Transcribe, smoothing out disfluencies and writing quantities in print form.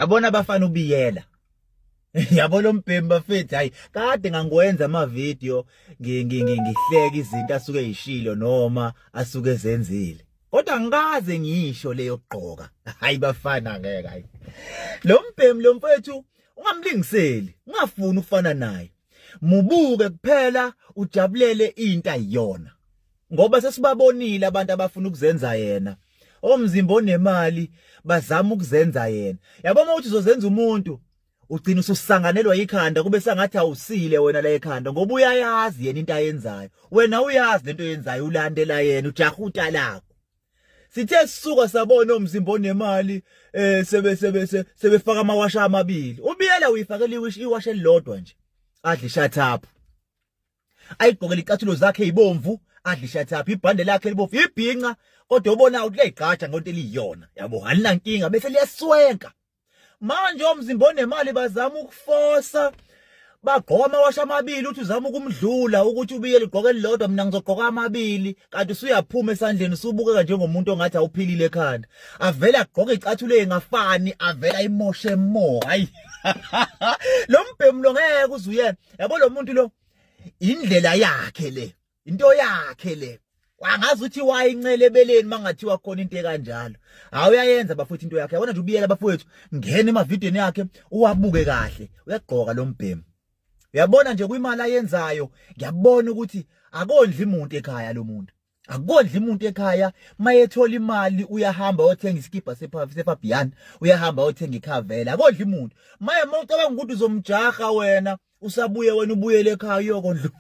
Yabona abafana ubiyela. Yabo lo mbhemi bafethu hayi kade ngangiwenza ama video ngihleka izinto asuke eyishilo noma asuke ezenzile. Kodwa ngikaze ngisho leyo kugqoka. Hayi bafana ngeke hayi. Lo mbhemi lo mfethu ungamlingiseli, ungafuni ukufana naye. Mubuke kuphela ujabulele into ayiyona. Ngoba sesibabonile abantu abafuna ukuzenza yena. Omzimba onemali bazama ukuzenza yena. Yabo uma uthi uzozenza umuntu ugcina ususanganelwa ikhanda kube sengathi awusile wena la ekhanda ngoba uyayazi yena into ayenzayo. Wena uyazi lento oyenzayo ulandela yena ujaha utalako. Sithe sisuka sabona umzimba onemali eh sebe sebe sebefaka amawasha amabili. Ubiyela uyifakela iwasha elilodwa nje. Adle shut up. Ayigqokele icathulo zakhe ezibomvu adle ishut up ibhande lakhe elibomvu ibhinca kodwa ubona ukuthi liyayigqaja ngonto eliyiyona yabo alinankinga bese liyaswenka. Manje omzimba onemali bazama ukufosa bagqoka amawasha amabili uthi uzama ukumdlula ukuthi ubiyele ugqoke elilodwa mina ngizogqoka amabili kanti usuyaphuma esandleni usubukeka njengomuntu ongathi awuphilile ekhanda avele agqoke icathulo engafani avele ayimoshe mo hayi lo mbhemu lo ngeke uze uyena yabo lo muntu lo indlela yakhe le into yakhe le wangazi ukuthi wayincele ebeleni mangathiwa khona into ekanjalo hawu uyayenza bafowethu into yakhe yabona nje ubiyela bafowethu ngena emavidweni yakhe uwabuke kahle uyagqoka lo mbhemu uyabona nje kwimali ayenzayo ngiyabona ukuthi akondli umuntu ekhaya lo muntu akondli umuntu ekhaya mayethola imali uyahamba othenga isikibha seFabian uyahamba othenga ikhavela akondli umuntu maye mawucabanga ukuthi uzomjaha wena usabuye wena ubuyele ekhaya uyokondla.